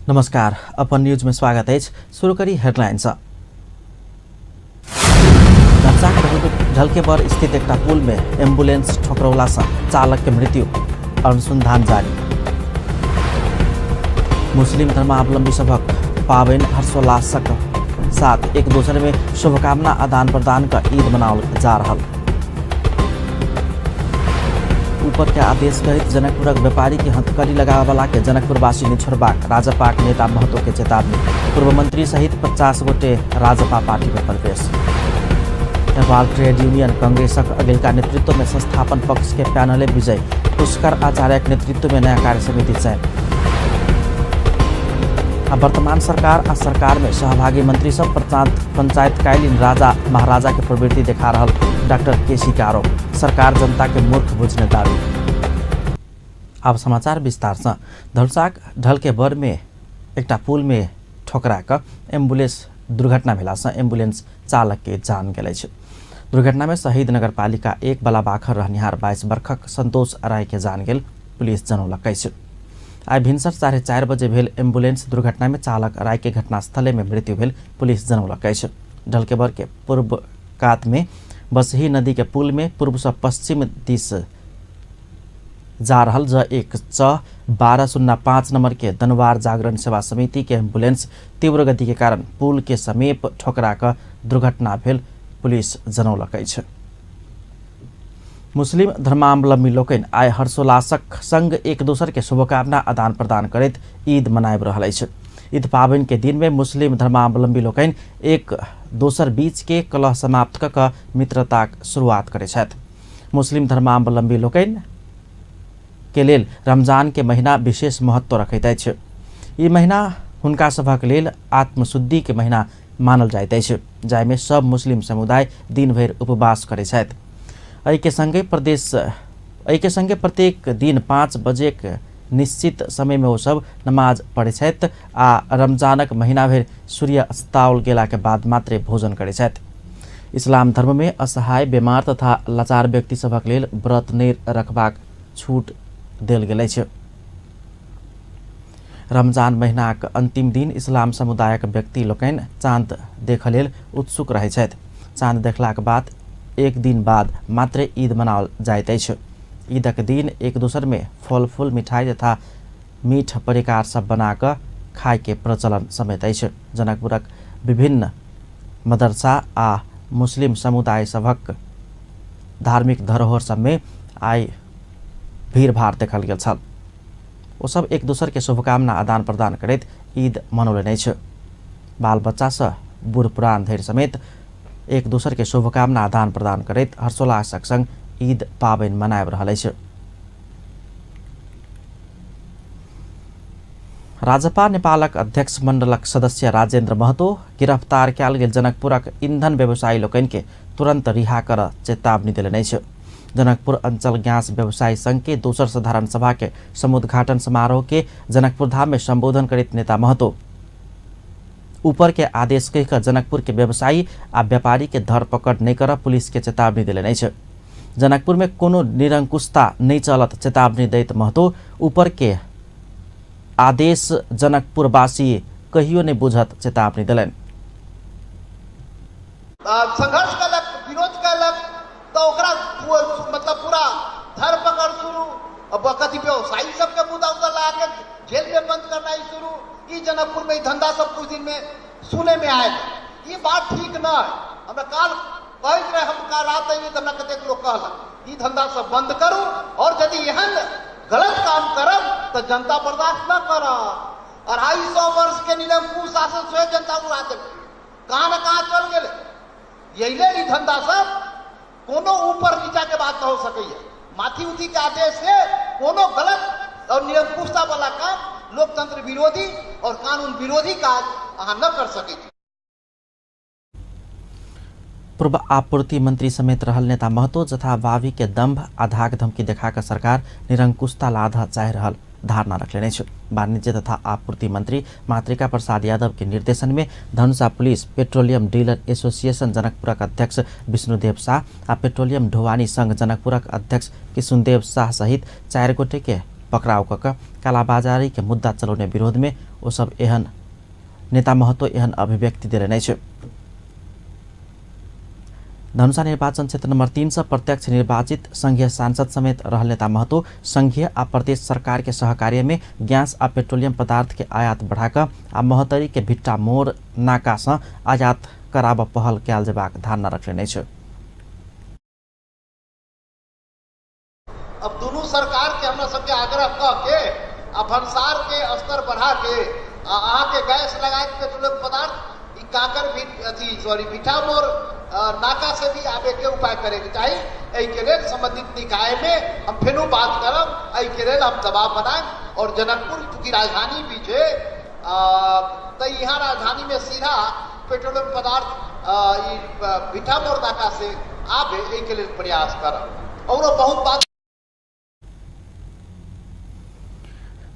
नमस्कार, अपन न्यूज में स्वागत है। शुरू करी हेडलाइन। ढलकेबर स्थित एक पुल में एम्बुलेंस ठोकरौला से चालक के मृत्यु, अनुसंधान जारी। मुस्लिम धर्मावलंबी सभक पावन हर्षोल्लासक साथ एक दोसर में शुभकामना आदान प्रदान का ईद मनाओल जा रहा। ऊपर के आदेश सहित जनकपुरक व्यापारी के हथकड़ी लगावला के जनकपुरवासी ने छोड़बाक राजपाक नेता महतो के चेतावनी। पूर्व मंत्री सहित 50 गोटे राजपा पार्टी में प्रवेश। नेपाल ट्रेड यूनियन कांग्रेसक अगिलका नेतृत्व में संस्थापन पक्ष के पैनले विजय, पुष्कर आचार्य के नेतृत्व में नया कार्य समिति चयन। वर्तमान सरकार आ सरकार में सहभागी मंत्री सब पंचायतकालीन राजा महाराजा के प्रवृत्ति देखा रहा डॉक्टर केसी का आरोप, सरकार जनता के मूर्ख बुझने दावी। अब समाचार विस्तार से। धनुषाक ढलकेबर में एक पुल में ठोकरा क एम्बुलेंस दुर्घटना भेला से एम्बुलेंस चालक के जान गेल अछि। दुर्घटना में शहीद नगरपालिका 1 बलाबाखर रहनिहार 22 वर्षक संतोष राय के जान गेल पुलिस जनौलक अछि। आइ भिनसर 4:30 बजे भेल एम्बुलेंस दुर्घटना में चालक राय के घटनास्थले में मृत्यु भेल पुलिस जनौलक अछि। ढलकेबर के पूर्व कात में बसही नदी के पुल में पूर्व से पश्चिम दिस जा रहल ज 1 च 1205 नंबर के दनवार जागरण सेवा समिति के एम्बुलेंस तीव्र गति के कारण पुल के समीप ठोकरा क दुर्घटना भेल पुलिस जनौलक अछि। मुस्लिम धर्मावलंबी लोकनि आइ हर्षोल्लासक संग एक दोसर के शुभकामना आदान प्रदान करैत ईद मनाबि रहल अछि। ईद पाबनि के दिन में मुस्लिम धर्मावलंबी लोकनि एक दोसर बीच के कलह समाप्त क मित्रताक शुरुआत करैत छथि। मुस्लिम धर्मावलंबी लोकनि के लेल रमजान के महीना विशेष महत्व रखैत अछि। ई महीना हुनका सभक लेल आत्मशुद्धि के महीना मानल जाइत अछि, जाहिमे सब मुस्लिम समुदाय दिन भरि उपवास करैत छथि। एहिके संगे प्रत्येक दिन 5 बजे के निश्चित समय में ओ सब नमाज पढ़ै छथि आ रमजानक महीना भरि सूर्य अस्ताओल गेला के बाद मात्रे भोजन करै छथि। इस्लाम धर्म में असहाय, बीमार तथा लाचार व्यक्ति सभक लेल व्रत नहि रखबाक छूट देल गेल अछि। रमजान महीनाक अंतिम दिन इस्लाम समुदायक व्यक्ति लोकनि चाँद देखऽ लेल उत्सुक रहै छथि। चाँद देखलाक बाद एक दिन बाद मात्रे ईद मनाओल जाइत अछि। ईदक दिन एक दोसर में फल फूल, मिठाई तथा मीठ परिकार सब बना कऽ खाय के प्रचलन समेत अछि। जनकपुरक विभिन्न मदरसा आ मुस्लिम समुदाय सभक धार्मिक धरोहर सब में आइ भीड़भाड़ देखल गेल छल। ओ सब एक दोसर के शुभकामना आदान प्रदान करैत ईद मनौलनि अछि। बाल बच्चा से बूढ़ पुरान धरि समेत एक दोसर के शुभकामना आदान प्रदान करैत हर्षोल्लासक संग ईद पाबनि मनाबि रहल अछि। राजपा नेपालक अध्यक्ष मंडलक सदस्य राजेंद्र महतो गिरफ्तार कयल गेल जनकपुरक ईंधन व्यवसायी लोकनि के तुरंत रिहा कर चेतावनी देलनि अछि। जनकपुर अंचल गैस व्यवसायी संघ के दोसर साधारण सभा के समुद्घाटन समारोह के जनकपुर धाम में संबोधन करैत नेता महतो ऊपर के आदेश कहि कऽ जनकपुर के व्यवसायी आ व्यापारी के धरपकड़ नहि करऽ पुलिस के चेतावनी देलनि अछि। जनकपुर में कोनो निरंकुशता नहि चलत चेतावनी दैत महतो ऊपर के आदेश जनकपुरवासी कहियो नहि बुझत चेतावनी देलनि। संघर्ष कलक, विरोध कलक तो ओकरा मतलब पूरा धरपकड़ शुरू, कथी व्यवसायी सबके मुद्दा उदा ला के जेल में बंद करना शुरू। ई जनकपुर में धंधा सब कुछ दिन में सुने में आयल, ये बात ठीक न है। हमरा काल कहैत रहे, हम काल रात अइली तऽ हमरा कतेक लोग कहलक ई धंधा सब बंद करू, और यदि एहन गलत काम करब तऽ जनता बर्दाश्त न करत। 250 वर्ष के निरंकुश शासन से जनता उड़ा देलकै, कहाँ न कहाँ चल गेलै। यही लेल ई धंधा सब कोनो ऊपर नीचा के बात न हो सकैया। माथी उथी के आदेश से कोनो गलत और निरंकुशता वाला काम, लोकतंत्र विरोधी और कानून विरोधी काज अहाँ न कर सकै छी। पूर्व आपूर्ति मंत्री समेत रहल नेता महतो जथा वावी के दंभ आ धाक धमकी देखा कऽ सरकार निरंकुशता लाधऽ चाहि रहल धारणा रखलनि अछि। वाणिज्य तथा आपूर्ति मंत्री मातृका प्रसाद यादव के निर्देशन में Dhanusha police, petroleum dealer association जनकपुरक अध्यक्ष विष्णुदेव शाह आ पेट्रोलियम ढुवानी संघ जनकपुरक अध्यक्ष किशुनदेव शाह सहित 4 गोटे के पकड़ाव कऽ कऽ कालाबाजारी के मुद्दा चलौने विरोध में ओ सब एहन नेता महतो एहन अभिव्यक्ति देलनि अछि। धनुषा निर्वाचन क्षेत्र नंबर 3 से प्रत्यक्ष निर्वाचित संघीय सांसद समेत रहल नेता महतो संघीय आ प्रदेश सरकार के सहकार्य में गैस आ पेट्रोलियम पदार्थ के आयात बढ़ाकर आ महोत्तरी के भिट्टा मोड़ नाका से आयात कराब पहल कयल जेबाक धारणा रखलनि अछि। अब दोनों सरकार के हमरा सबके आग्रह कह के आ भंसार के स्तर बढ़ा के आ अहाँ के गैस लगा के पेट्रोलियम पदार्थ काकर भी अथी सॉरी भिट्टा मोड़ नाका से भी आबे के उपाय करे के चाही। एहि के लेल संबंधित निकाय में हम फेनो बात करब, एहि के लेल हम दबाव बनाएब। और जनकपुर चूँकि राजधानी भी छै तो यहाँ राजधानी में सीधा पेट्रोलियम पदार्थ भिट्टा मोड़ नाका से आबे, एहि के लेल प्रयास करब। और बहुत बात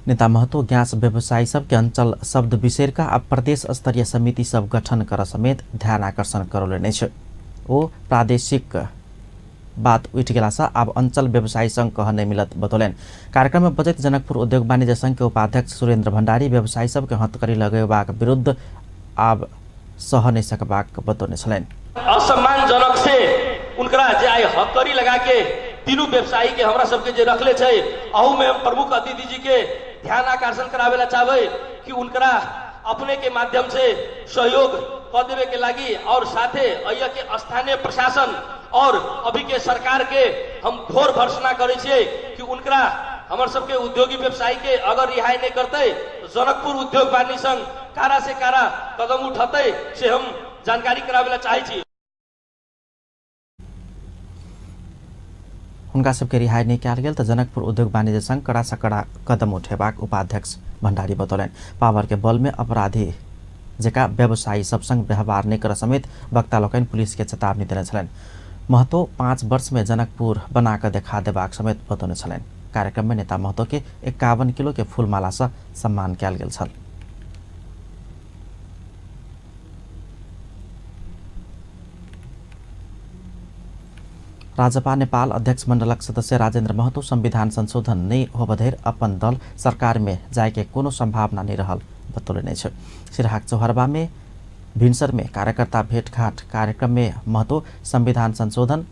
नेता महतो गैस व्यवसायी सबके अंचल शब्द बिसैर आ प्रदेश स्तरीय समिति सब गठन कर समेत ध्यान आकर्षण करौलनि अछि। ओ प्रादेशिक बात उठि गेला से आब अंचल व्यवसायी संघ कह नहीं मिलत बतौलनि। कार्यक्रम में बजैत जनकपुर उद्योग वाणिज्य संघ के उपाध्यक्ष सुरेंद्र भंडारी व्यवसायी सबके हथकड़ी लगेबाक विरुद्ध आब सह नहीं सकबाक बतौने छलनि। असम्मानजनक से उनकरा जे आइ हथकड़ी लगा के तीनू व्यवसायी के हमरा सबके जे रखले छै, अहू में हम प्रमुख अतिथि जी के ध्यान आकर्षण करावेला चाहबै कि उनकरा अपने के माध्यम से सहयोग क देवे के लागी और साथे अइया के स्थानीय प्रशासन और अभी के सरकार के हम घोर भर्सना करै छियै कि उनकरा हमर सबके उद्योगी व्यवसायी के अगर रिहाई नहीं करते जनकपुर उद्योग वाणिज्य संघ कारा से कारा कदम उठते से हम जानकारी करावेला चाहै छी। हुनका सबके रिहाई नहीं कयल गेल तऽ जनकपुर उद्योग वाणिज्य संघ कड़ा से कड़ा कदम उठेबाक उपाध्यक्ष भंडारी बतौलनि। पावर के बल में अपराधी जकाँ व्यवसायी सब संग व्यवहार नहीं कर समेत वक्ता लोकनि पुलिस के चेतावनी देने छलनि। महतो 5 वर्ष में जनकपुर बना कऽ देखा देबाक समेत बतौने छलनि। कार्यक्रम में नेता महतो के 51 किलो के फूलमाला से सम्मान कयल गेल छल। राजपा नेपाल अध्यक्ष मंडलक सदस्य राजेंद्र महतो संविधान संशोधन नहीं होबधरि अपन दल सरकार में जाय के कोनो संभावना नहीं रहल बतौलनि अछि। सिरहाक चौहरबा में भिनसर में कार्यकर्ता भेंटघाट कार्यक्रम में महतो संविधान संशोधन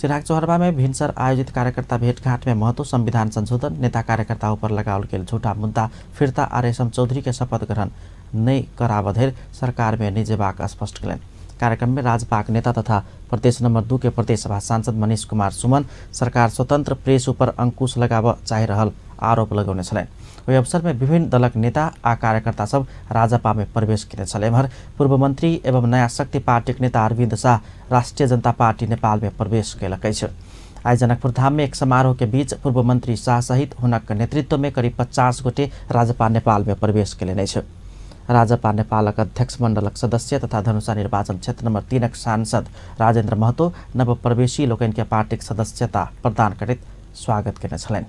सिरहाक चौहरबा में भिनसर आयोजित कार्यकर्ता भेंटघाट में महतो संविधान संशोधन नेता कार्यकर्ता ऊपर लगाओल गेल झूठा मुद्दा फिर्ता आ रेशम चौधरी के शपथ ग्रहण नहीं कराबधरि सरकार में नहीं जेबाक स्पष्ट कयलनि। कार्यक्रम में राजपाक नेता तथा प्रदेश नंबर 2 के प्रदेश सभा सांसद मनीष कुमार सुमन सरकार स्वतंत्र प्रेस ऊपर अंकुश लगाबऽ चाहि रहल आरोप लगौने छलनि। ओहि अवसर में विभिन्न दलक नेता आ कार्यकर्ता सब राजपा में प्रवेश केने छल। एम्हर पूर्व मंत्री एवं नया शक्ति पार्टीक नेता अरविंद शाह राष्ट्रीय जनता पार्टी नेपाल में प्रवेश कयलक अछि। आइ जनकपुर धाम में एक समारोह के बीच पूर्व मंत्री शाह सहित हुनक नेतृत्व में करीब 50 गोटे राजपा नेपाल में प्रवेश कयलनि अछि। राजपा नेपालक अध्यक्ष मंडलक सदस्य तथा धनुषा निर्वाचन क्षेत्र नंबर 3 सांसद राजेंद्र महतो नवप्रवेशी लोकनि के पार्टीक सदस्यता प्रदान करैत स्वागत केने छलनि।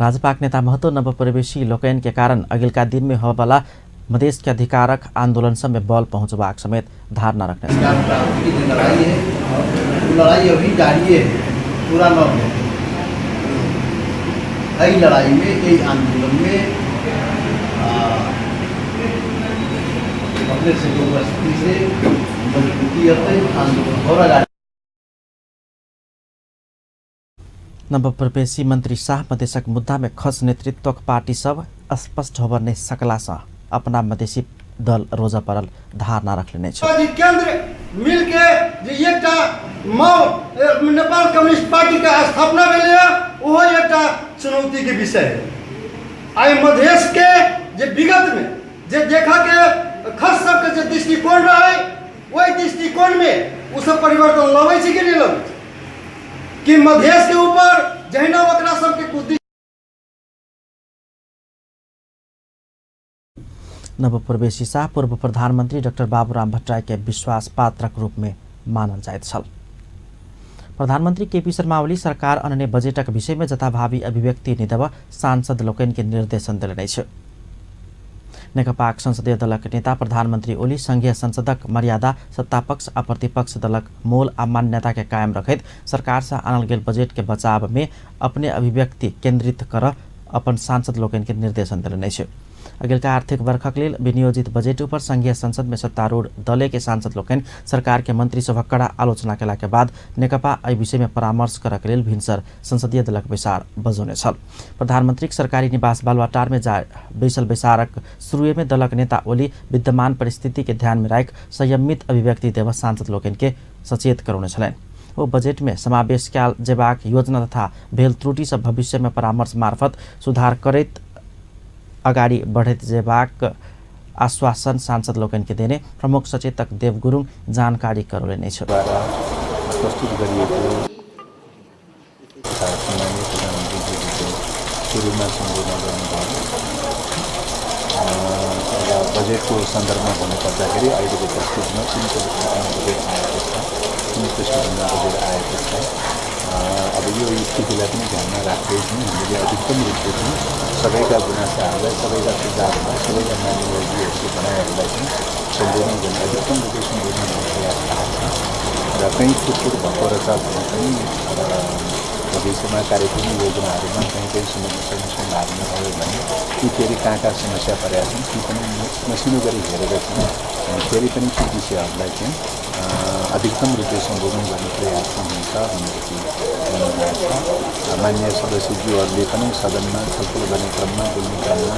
राजपाक नेता महतो नवप्रवेशी लोकनि के कारण अगिलका दिन में होबला मधेश के अधिकारक आंदोलन सब में बल पहुंचबाक समेत धारणा रखने लड़ाई है, वो लड़ाई अभी जारी है, पूरा न हो। एहि लड़ाई में, एहि आंदोलन में अपने से उपस्थिति से मजबूती अतै आंदोलन हो रहा। नवप्रवेशी मंत्री शाह मधेशक मुद्दा में खस नेतृत्वक पार्टी सब स्पष्ट होबऽ नहीं सकला से अपना मधेशी दल रोजा पड़ल धारणा रखलेने छै। केंद्र मिल के जे एकटा नेपाल कम्युनिस्ट पार्टी के स्थापना भेलै ओहो एकटा चुनौती के विषय है। आइ मधेश के जे विगत में जे देखा के खस सबके जे दृष्टिकोण रहे ओहि दृष्टिकोण में ओ सब परिवर्तन लबै छै कि नहीं लबै छै, कि मधेश के ऊपर जहिना ओकरा सबके नवप्रवेशी शाह पूर्व प्रधानमन्त्री डाक्टर बाबुराम भट्टराई के विश्वास पात्रक रूप में मानल जाइत छल। प्रधानमन्त्री केपी शर्मा ओली सरकार अनने बजेटक विषय में जथाभावी अभिव्यक्ति निदेव सांसद लोकनि के निर्देशन देलनि अछि। नेकपाक संसदीय दलक नेता प्रधानमन्त्री ओली संघीय संसदक मर्यादा सत्तापक्ष आ प्रतिपक्ष दलक मोल आ मान्यता के कायम रखैत सरकार से आनल गेल बजेट के बचाव में अपने अभिव्यक्ति केंद्रित कर अपन सांसद लोकनि के निर्देशन देलनि अछि। अगिलका आर्थिक वर्षक लेल विनियोजित बजेट ऊपर संघीय संसद में सत्तारूढ़ दले के सांसद लोकनि सरकार के मंत्री सभक कड़ा आलोचना केला के बाद नेकपा एहि विषय में परामर्श करक लेल भिनसर संसदीय दलक बैसार बजौने छल। प्रधानमंत्रीक सरकारी निवास बालुवाटार में जा बैसल बैसारक शुरुए में दलक नेता ओली विद्यमान परिस्थिति के ध्यान में राखि संयमित अभिव्यक्ति देव सांसद लोकनि के सचेत करौने छलनि। ओ बजेट में समावेश कयल जेबाक योजना तथा भेल त्रुटि सब भविष्य में परामर्श मार्फत सुधार करैत अगाडि बढ़ैत जेबाक आश्वासन सांसद लोकनि के देने प्रमुख सचेतक देव गुरुङ जानकारी करौलनि अछि। प्रस्तुत गरिएको सुरुमा सम्बोधन गर्नुभयो र बजेटको सन्दर्भमा भन्नुपर्दाखेरि अहिलेको प्रस्तुतिमा कुन बजेट आएको छ, कुन पृष्ठभूमिमा बजेट आएको छ, अब यो स्थितिलाई पनि ध्यानमा राख्दै चाहिँ हामीले अधिकतम रूपले चाहिँ सबैका गुनासाहरूलाई, सबैका सुझावहरूलाई, सबैका मान्यजीहरूको भनाइहरूलाई चाहिँ सम्बोधन गर्ने, अधिकतम रूपले सम्बोधन गर्ने प्रयास भएको छ र कहीँ छुटछुट भएको रहेछ भने पनि अब भविष्यमा कार्यक्रम योजनाहरूमा कहीँ कहीँ समस्या सम्भावना रह्यो भने ती फेरि कहाँ कहाँ समस्या परेका छन् ती पनि मसिनो गरी हेरेर चाहिँ फेरि पनि ती विषयहरूलाई चाहिँ अधिकतम रूपले सम्बोधन गर्ने प्रयास हुन्छ भनेर चाहिँ भन्नुभएको छ। मान्य सदस्यज्यूहरूले पनि सदनमा छलफल गर्ने क्रममा, बोल्ने क्रममा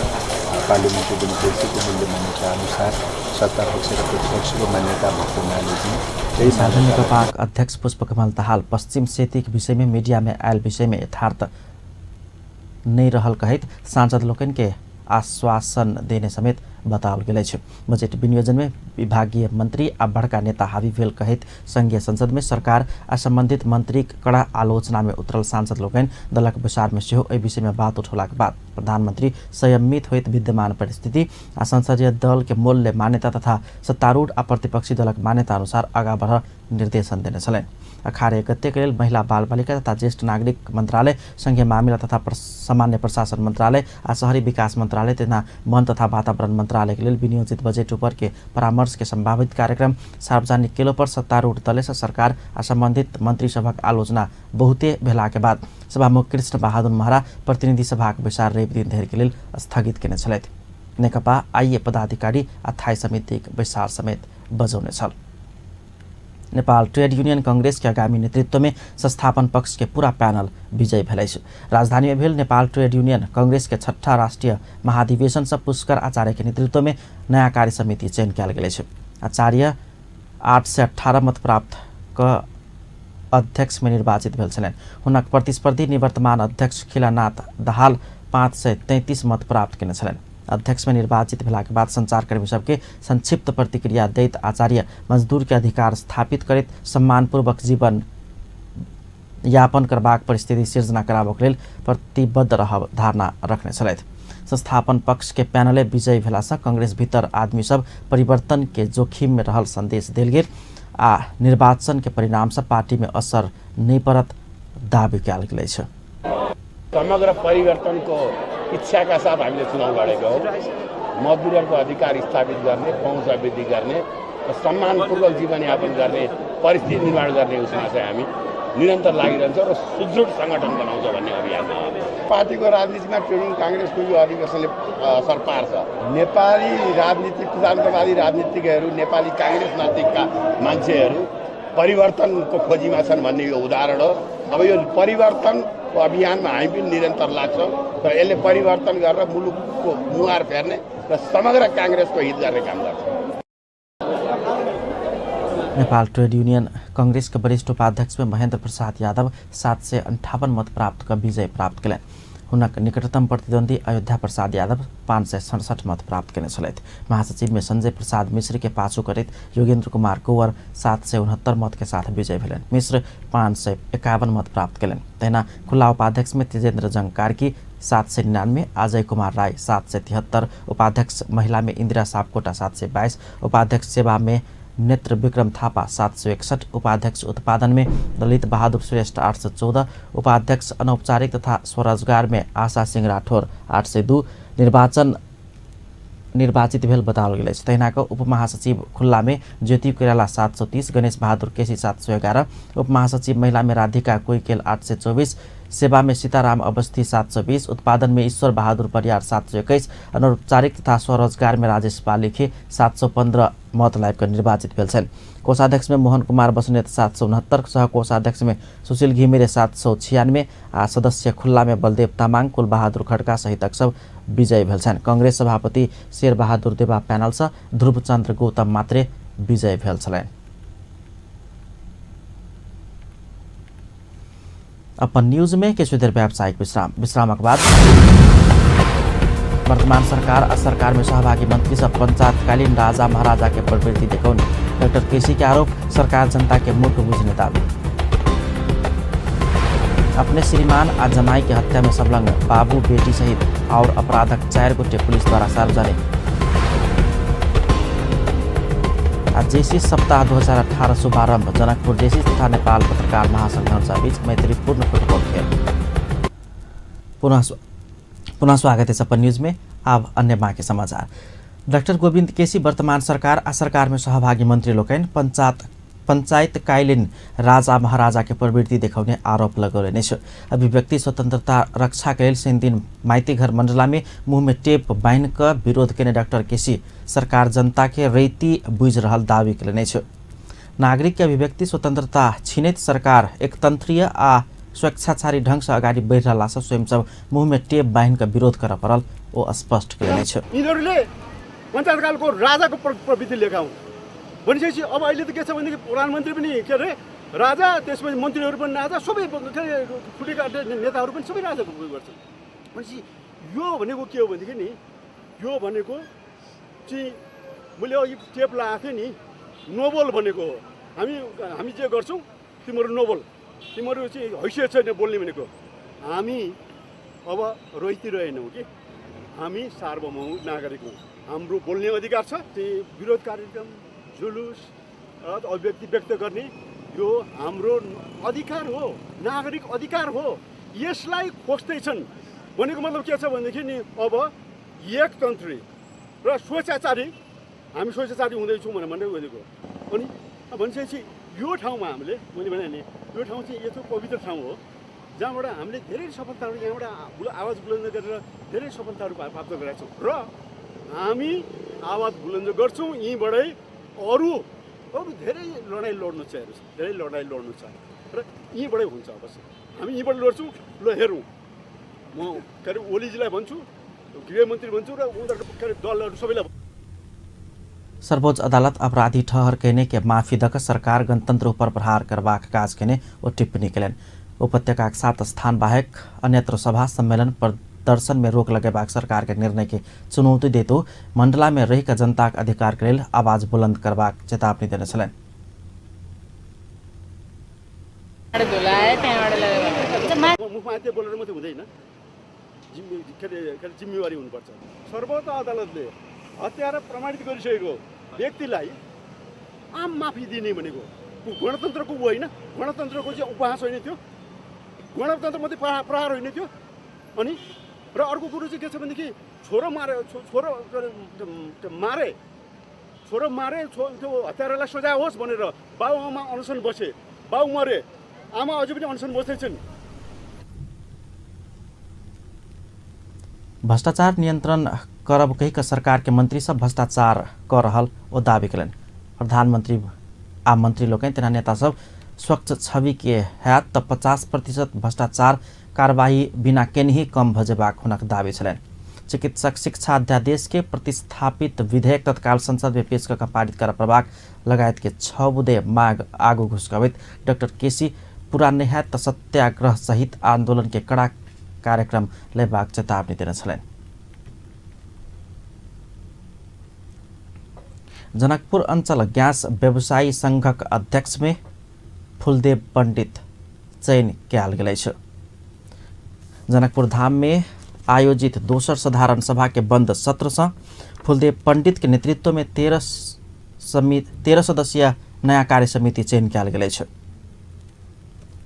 पार्लियामेन्ट्री डेमोक्रेसीको मूल्य मान्यता अनुसार सत्तापक्ष र प्रतिपक्षको मान्यता भएको हुनाले चाहिँ त्यही साझा। नेकपाक अध्यक्ष पुष्पकमल दाहाल पश्चिम सेतीक विषय में मीडिया में आयल विषय में यथार्थ नहीं रहल कहैत सांसद लोकनि के आश्वासन देने समेत बताओल गेल अछि। बजेट विनियोजन में विभागीय मंत्री आ बड़का नेता हावी भेल कहैत संघीय संसद में सरकार आ संबंधित मंत्रीक कड़ा आलोचना में उतरल सांसद लोकनि दलक बैसार में सेहो एहि विषय में बात उठौलाक बाद प्रधानमंत्री संयमित होइत विद्यमान परिस्थिति आ संसदीय दल के मूल्य मान्यता तथा सत्तारूढ़ आ प्रतिपक्षी दलक मान्यता अनुसार आगा बढ़ निर्देशन देने छलनि। अखार 1 गते के लेल महिला बाल बालिका तथा ज्येष्ठ नागरिक मंत्रालय, संघीय मामिला तथा सामान्य प्रशासन मंत्रालय आ शहरी विकास मंत्रालय तथा वन तथा वातावरण मंत्रालय के लेल विनियोजित बजेट ऊपर के परामर्श के संभावित कार्यक्रम सार्वजनिक केलो पर सत्तारूढ़ दले से सरकार आ संबंधित मंत्री सभक आलोचना बहुते भेला के बाद सभामुख कृष्ण बहादुर महरा प्रतिनिधि सभाक बैसार रवि दिन धरि के लेल स्थगित केने छलथि। नेकपा आइए पदाधिकारी आ थाई समितिक बैसार समेत बजौने छल। नेपाल ट्रेड यूनियन कांग्रेस के आगामी नेतृत्व में संस्थापन पक्ष के पूरा पैनल विजयी भेल अछि। राजधानी में भेल नेपाल ट्रेड यूनियन कांग्रेस के छठा राष्ट्रीय महाधिवेशन से पुष्कर आचार्य के नेतृत्व में नया कार्य समिति चयन कयल गेल अछि। आचार्य 818 मत प्राप्त क अध्यक्ष में निर्वाचित भेल छलनि। हुनक प्रतिस्पर्धी निवर्तमान अध्यक्ष खिलानाथ दाहाल 533 मत प्राप्त केने छलनि। अध्यक्ष में निर्वाचित भेला के बाद संचारकर्मी सबके संक्षिप्त प्रतिक्रिया दैत आचार्य मजदूर के अधिकार स्थापित करैत सम्मानपूर्वक जीवन यापन करबाक परिस्थिति सिर्जना कराबक लेल प्रतिबद्ध रहब धारणा रखने छलथि। संस्थापन पक्ष के पैनले विजयी भेला से कांग्रेस भीतर आदमी सब परिवर्तन के जोखिम में रहल संदेश देल गेल आ निर्वाचन के परिणाम से पार्टी में असर नहीं पड़त दावी कयल गेल अछि। समग्र परिवर्तनको इच्छाका साथ हामीले चुनाव लडेको हौ। मजदुरहरूको अधिकार स्थापित गर्ने, पहुँच अभिवृद्धि गर्ने र सम्मानपूर्वक जीवनयापन गर्ने परिस्थिति निर्माण गर्ने उसमा चाहिँ हामी निरन्तर लागिरहन्छौँ र सुदृढ सङ्गठन बनाउँछ भन्ने अभियानमा। पार्टीको राजनीतिमा ट्रेड युनियन काङ्ग्रेसको यो अधिवेशनले असर पार्छ। नेपाली राजनीतिक, सिद्धान्तवादी राजनीतिज्ञहरू, नेपाली काङ्ग्रेस नजिकका मान्छेहरू परिवर्तनको खोजीमा छन् भन्ने यो उदाहरण हो। अब यो परिवर्तनको अभियानमा हामी पनि निरन्तर लाग्छौँ र यसले परिवर्तन गरेर मुलुकको मुहार फेर्ने र समग्र काङ्ग्रेसको हित गर्ने काम गर्छ। नेपाल ट्रेड यूनियन कांग्रेस के वरिष्ठ उपाध्यक्ष में महेंद्र प्रसाद यादव 758 मत प्राप्त कर विजय प्राप्त कयलनि। हुनक निकटतम प्रतिद्वंदी अयोध्या प्रसाद यादव 567 मत प्राप्त कयने छलथि। महासचिव में संजय प्रसाद मिश्र के पाछू करैत योगेंद्र कुमार कुंवर 769 मत के साथ विजय भेलनि। मिश्र 551 मत प्राप्त कयलनि। तहिना खुला उपाध्यक्ष में तेजेंद्र जंग कार्की 799, अजय कुमार राय 773, उपाध्यक्ष महिला में इंदिरा सापकोटा 722, उपाध्यक्ष सेवा में नेत्र विक्रम थापा 761, उपाध्यक्ष उत्पादन में ललित बहादुर श्रेष्ठ 814, उपाध्यक्ष अनौपचारिक तथा स्वरोजगार में आशा सिंह राठौर 802 निर्वाचित भेल बताओल गेल अछि। तहिना कऽ उपमहासचिव खुल्ला में ज्योति कोइराला 730, गणेश बहादुर केसी 711, उपमहासचिव महिला में राधिका कोइकेल 824, सेवा में सीताराम अवस्थी 720, उत्पादन में ईश्वर बहादुर परियार 721, अनौपचारिक तथा स्वरोजगार में राजेश पालिखे 715 मत लाबि कऽ निर्वाचित भेल छनि। कोषाध्यक्ष में मोहन कुमार बसनेत 769, सहकोषाध्यक्ष में सुशील घिमिरे 796 आ सदस्य खुल्ला में बलदेव तामाङ, कुलबहादुर खड्का सहितक सब विजयी भेल छनि। कांग्रेस सभापति शेरबहादुर देवा पैनलसँ ध्रुवचन्द्र गौतम मात्रे विजयी भेल छलनि। अपन न्यूज में किछु देर व्यावसायिक विश्राम, विश्रामक बाद वर्तमान सरकार आ सरकार में सहभागी मंत्री सब पंचायतकालीन राजा महाराजा के प्रवृत्ति देखौने डॉक्टर केसी के आरोप, सरकार जनता के मूर्ख बुझने दावी। अपने श्रीमान आ जमाई के हत्या में संलग्न बाबू बेटी सहित और अपराधक 4 गोटे पुलिस द्वारा सार्वजनिक। आ जेसी सप्ताह 2018 शुभारंभ, जनकपुर जेसी तथा नेपाल पत्रकार महासंघ बीच मैत्रीपूर्ण फुटबॉल खेल। पुनः स्वागत है अपन न्यूज में। अब अन्य बाँकी समाचार। डाक्टर गोविन्द केसी वर्तमान सरकार आ सरकार में सहभागी मंत्री लोकनि पंचायतकालीन राजा महाराजा के प्रवृत्ति देखौने आरोप लगौलनि अछि। अभिव्यक्ति स्वतंत्रता रक्षा के लेल शनिदिन माइतीघर मंडला में मुँह में टेप बान्हि कऽ विरोध केने डाक्टर केसी सरकार जनता के रैती बुझि रहल दावी केलनि अछि। नागरिक के अभिव्यक्ति स्वतंत्रता छीनैत सरकार एकतंत्रीय आ स्वेच्छाचारी ढंग से अगाडि बढ़ि रहला सँ स्वयं सब मुँह में टेप बान्हि कऽ विरोध करऽ पड़ल ओ स्पष्ट केलनि अछि। यिनीहरूले पञ्चायतकालको राजाको प्रवृत्ति लेखाउँ भनेपछि अब अहिले त के छ भनेदेखि प्रधानमन्त्री पनि के अरे राजा, त्यसपछि मन्त्रीहरू पनि राजा, सबै के अरे ठुटेका नेताहरू पनि सबै राजाको उयो गर्छन्। भनेपछि यो भनेको के हो भनेदेखि नि, यो भनेको चाहिँ मैले अघि टेप लगाएको थिएँ नि, नोबल भनेको हो। हामी जे गर्छौँ तिमीहरू नोबल, तिमीहरू चाहिँ हैसियत छैन बोल्ने भनेको। हामी अब रैती रहेनौँ कि हामी सार्वभौम नागरिक हौँ, हाम्रो बोल्ने अधिकार छ। त्यो विरोध कार्यक्रम, जुलुस, अभिव्यक्ति व्यक्त गर्ने यो हाम्रो अधिकार हो, नागरिक अधिकार हो। यसलाई खोज्दैछन् भनेको मतलब के छ भनेदेखि नि अब एकतन्त्री र स्वेच्छाचारी, हामी स्वेच्छाचारी हुँदैछौँ भनेर भनेको। अनि भनेपछि यो ठाउँमा हामीले, मैले भने नि यो ठाउँ चाहिँ यस्तो पवित्र ठाउँ हो जहाँबाट हामीले धेरै सफलताहरू, यहाँबाट आवाज बुलन्द गरेर धेरै सफलताहरू प्राप्त गरेका छौँ र हामी आवाज बुलन्द गर्छौँ। यहीँबाटै अरू अरू धेरै लडाइँ लड्नु छ, हेर्नुहोस्, धेरै लडाइँ लड्नु छ र यहीँबाटै हुन्छ अवश्य। हामी यहीँबाट लड्छौँ। ल हेरौँ, म के अरे ओलीजीलाई भन्छु, गृहमन्त्री भन्छु र उनीहरूको के अरे दलहरू सबैलाई। सर्वोच्च अदालत अपराधी ठहर केने के माफी दक सरकार गणतंत्र ऊपर प्रहार करबाक काज केने ओ टिप्पणी केलनि। उपत्यकाक 7 स्थान बाहेक अन्यत्र सभा सम्मेलन प्रदर्शन में रोक लगेबाक सरकार के निर्णय के चुनौती देतो मंडला में रहि कऽ जनताक अधिकार के लेल आवाज बुलंद करबाक चेतावनी देने छलनि। बोलेर मात्रै हुँदैन, जिम्मेवारी हुनुपर्छ। सर्वोच्च अदालतले हत्यारा प्रमाणित गरिसकेको व्यक्तिलाई आम माफी दिने भनेको गणतन्त्रको होइन, गणतन्त्रको चाहिँ उपहास होइन, त्यो गणतन्त्र मात्रै प्रहार होइन त्यो। अनि र अर्को कुरो चाहिँ के छ भनेदेखि छोरो मारे, छोरो मारे, त्यो हत्यारालाई सजाय होस् भनेर बाउ आमा अनसन बसे, बाउ मरे, आमा अझै पनि अनसन बस्दैछन्। भ्रष्टाचार नियंत्रण करब कहि कऽ सरकार के मंत्री सब भ्रष्टाचार कऽ रहल ओ दावी केलनि। प्रधानमंत्री आ मंत्री लोकनि तेना नेता सब स्वच्छ छवि के हैत तऽ 50% भ्रष्टाचार कार्रवाई बिना केनही कम भऽ जेबाक हुनक दावी छलनि। चिकित्सक शिक्षा अध्यादेश के प्रतिस्थापित विधेयक तत्काल संसद में पेश कऽ पारित करऽ पड़बाक लगायत के 6 बुँदे माग आगू घुसकबैत डॉक्टर केसी पूरा नहि हैत तऽ सत्याग्रह सहित आंदोलन के कड़ा कार्यक्रम लेबाक चेतावनी देने छलनि। जनकपुर अंचल गैस व्यवसायी संघक अध्यक्ष में फुलदेव पंडित चयन कयल गेल अछि। जनकपुर धाम में आयोजित दोसर साधारण सभा के बंद सत्र से फुलदेव पंडित के नेतृत्व में 13 सदस्यीय नया कार्य समिति चयन कयल गेल अछि।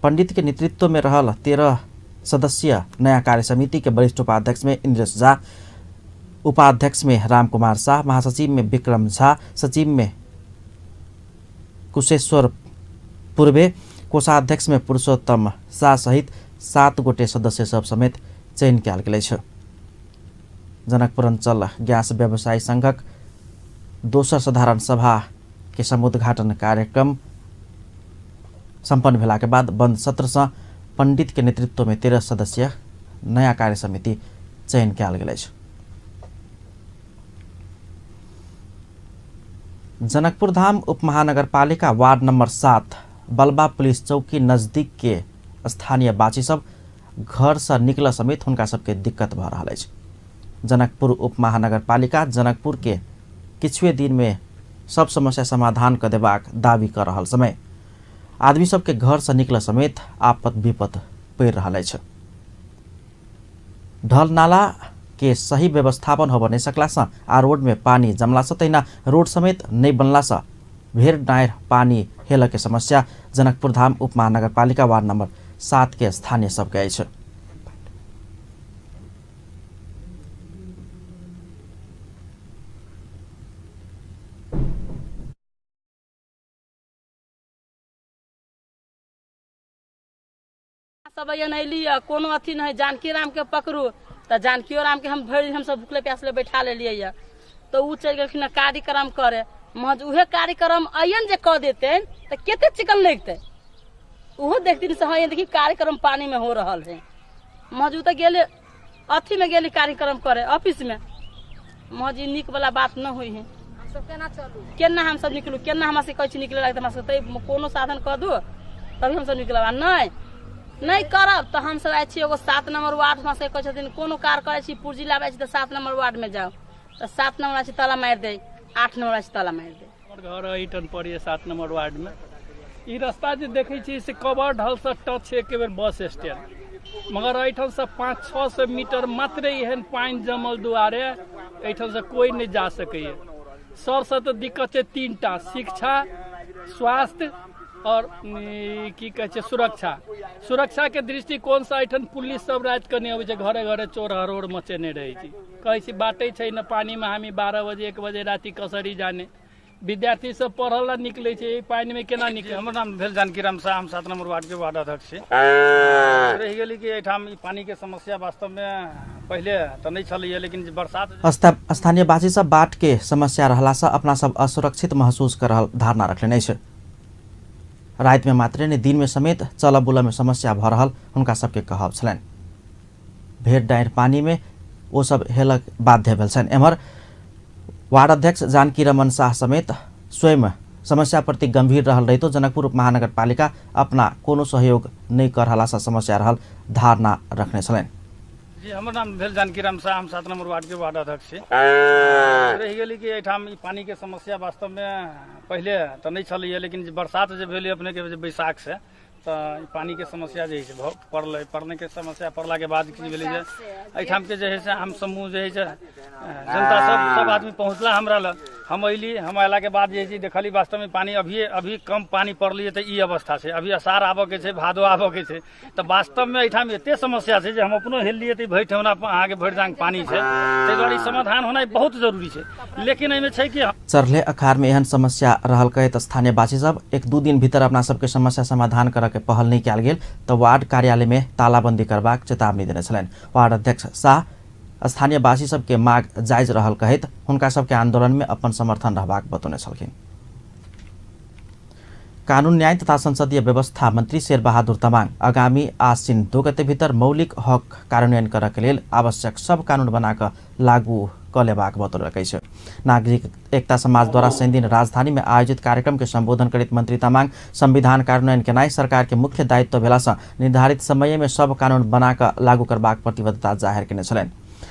पंडित के नेतृत्व में रहल 13 सदस्यीय नया कार्य समिति के वरिष्ठ उपाध्यक्ष में इंद्रेश झा, उपाध्यक्ष में राम कुमार शाह, महासचिव में विक्रम झा, सचिव में कुशेश्वर पूर्वे, कोषाध्यक्ष में पुरुषोत्तम शाह सहित 7 गोटे सदस्य सब समेत चयन कयल गेल अछि। जनकपुर अंचल गैस व्यवसायी संघक दोसर साधारण सभा के समुद्घाटन कार्यक्रम सम्पन्न भेला के बाद बंद सत्र से पंडित के नेतृत्व में 13 सदस्यीय नया कार्य समिति चयन कयल गेल अछि। जनकपुर धाम उपमहानगरपालिका वार्ड नंबर 7 बलबा पुलिस चौकी नजदीक के स्थानीय बासी सब घर से निकल समेत हुनका सबके दिक्कत भ रहल अछि। जनकपुर उपमहानगरपालिका जनकपुर के किछुए दिन में सब समस्या समाधान क देबाक दावी कर रहल समय आदमी सबके घर से निकल समेत आपत विपत पड़ि रहल अछि। ढल नाला के सही व्यवस्थापन होब नहीं सकला से आ रोड में पानी जमला से तहिना रोड समेत नहीं बनला से भेड़ डाँड़ पानी हेल के समस्या जनकपुर धाम उपमहानगरपालिका वार्ड नंबर 7 के स्थानीय सबके अछि। सब अयली कोनो अथी नहीं, जानकी राम के पकड़ू तो जानकियो राम के हम भरि हम सब भूखले प्यासले बैठा लेलियै, तो उ चलि गेलखिन कार्यक्रम करे, महज उहे कार्यक्रम अयन जे कऽ देते तो कते चिकन लगते, उहो देखथिन से हाँ देखी कार्यक्रम पानी में हो रहल है। महज उ तो गेले अथी में गेली कार्यक्रम करे ऑफिस में, महज ई नीक वाला बात न हुई है। केना हम सब निकलू, केना हमरा से कहै छी निकले लागत, हमरा सब कोनो साधन कऽ दू तभी हम सब निकलब, नहीं नहीं करब तो हम सब आए छी एगो 7 नंबर वार्ड में से कहै छथिन कोनो कार करै छी पुर्जी लाबै छी तो 7 नंबर वार्ड में जाओ, तो 7 नंबर छी ताला मारि दे, 8 नंबर छी ताला मारि दे। हमर घर एहिठाम पड़ैए 7 नंबर वार्ड में। ई रास्ता जे देखै छी से कबर ढल से टच एक बेर बस स्टैंड, मगर एहिठाम से 500-600 मीटर मात्र एहन पानि जमल दुआरे एहिठाम से कोई नहीं जा सकैए। सबसे तो दिक्कत छै 3 टा, शिक्षा, स्वास्थ्य और की कहै छै सुरक्षा। सुरक्षा के दृष्टिकोण से एहिठाम पुलिस सब राति के नहि अबै छै, घरे घरे चोर हरोड़ मचेने रहै छै। कहै छी बाटे छै न पानी में हामी 12 बजे 1 बजे राति कसरी जाने, विद्यार्थी सब पढ़ल ला निकले छै, पानि में केना निकले। हमर नाम भेल जानकी राम शाह, हम 7 नंबर वार्ड के वार्ड अध्यक्ष छी। रहि गेली कि एहिठाम पानी के समस्या वास्तव में पहिले तऽ नहि छलैए, लेकिन बरसात स्थानीय वासी सब बाट के समस्या रहला से अपना सब असुरक्षित महसूस कर रहल धारणा रखने अछि। राति में मात्रे ने दिन में समेत चल बुल में समस्या भ रहल हुनका सबके कहब छलनि। भेड़ डाँड़ पानी में ओ सब हेलक बाध्य भेल छनि। एम्हर वार्ड अध्यक्ष जानकी रमन शाह समेत स्वयं समस्या प्रति गंभीर रहल रहितो जनकपुर उपमहानगरपालिका अपना कोनो सहयोग नहीं कर रहला से समस्या रहल धारणा रखने छलनि। जी हमर नाम भेल जानकी राम शाह, हम 7 नंबर वार्ड के वार्ड अध्यक्ष छी। रहि गेली कि एहिठाम पानी के समस्या वास्तव में पहिले तऽ नहि छलैए, लेकिन बरसात जे भेलै अपने के बैसाख से तऽ पानी के समस्या जे है से पड़लै। पड़ने के समस्या पड़ला के बाद की भेलै जे एहिठाम के जे है से हम समूह जे है से जनता सब सब आदमी पहुँचला हमरा लग। हम अयली, हम अयला के बाद जे है देखली वास्तव में पानी अभी अभी कम पानी पड़लिए तऽ ई अवस्था छै। अभी अषाढ़ आबऽ के छै, भादो आबऽ के छै, तऽ वास्तव में एहिठाम एते समस्या छै जे हम अपनो हेललिए तऽ भरि ठेहुना अहाँके भरि जांग पानी छै। ताहि दुआरे समाधान होनाइ बहुत जरूरी छै, लेकिन एहिमे छै कि चढ़ले अखाड़ में एहन समस्या रहल कहैत स्थानीय वासी सब 1-2 दिन भीतर अपना सबके समस्या समाधान करऽ के पहल नहीं कयल गेल तऽ वार्ड कार्यालय में तालाबंदी करबाक चेतावनी देने छलनि। वार्ड अध्यक्ष शाह स्थानीय वासी सबके माग जायज रहल कहैत हुनका सबके आंदोलन में अपन समर्थन रहबाक बतौने छलखिन। कानून न्याय तथा संसदीय व्यवस्था मंत्री शेरबहादुर तमाङ आगामी आश्विन 2 गते भीतर मौलिक हक कार्यान्वयन करऽ के लेल आवश्यक सब कानून बनाकऽ लागू क लेबाक बतौलक अछि। नागरिक एकता समाज द्वारा शनिदिन राजधानी में आयोजित कार्यक्रम के संबोधन करैत मंत्री तमाङ संविधान कार्यान्वयन केनाइ सरकार के मुख्य दायित्व भेला सँ निर्धारित समय में सब कानून बनाकऽ लागू करबाक प्रतिबद्धता जाहिर केने छलनि।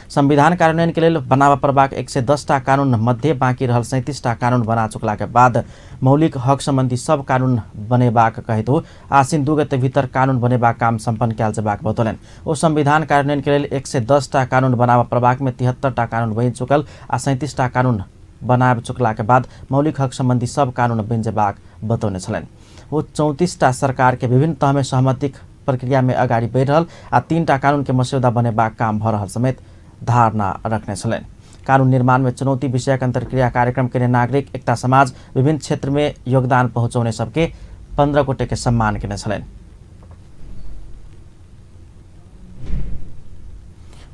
संविधान कार्यान्वयन के लेल बनाबऽ पड़बाक 110 टा कानून मध्ये बाँकी रहल 37 टा कानून बना चुकला के बाद मौलिक हक संबंधी सब कानून बनेबाक कहैत ओ आसिन 2 गते भीतर कानून बनेबाक काम सम्पन्न कयल जेबाक बतौलनि। ओ संविधान कार्यान्वयन के लेल 110 टा कानून बनाबऽ पड़बाक में 73 टा कानून बनि चुकल आ 37 टा कानून बनाबि चुकला के बाद मौलिक हक संबंधी सब कानून बनि जेबाक बतौने छलनि। ओ 34 टा सरकार के विभिन्न तह में सहमतिक प्रक्रिया में अगाडि बढ़ि रहल आ 3 टा कानून के मस्यौदा बनेबाक काम भऽ रहल समेत धारणा रखने छलनि। कानून निर्माण में चुनौती विषयक अंतर्क्रिया कार्यक्रम के नागरिक एकता समाज विभिन्न क्षेत्र में योगदान पहुँचौने सबके 15 गोटे के सम्मान केने छलनि।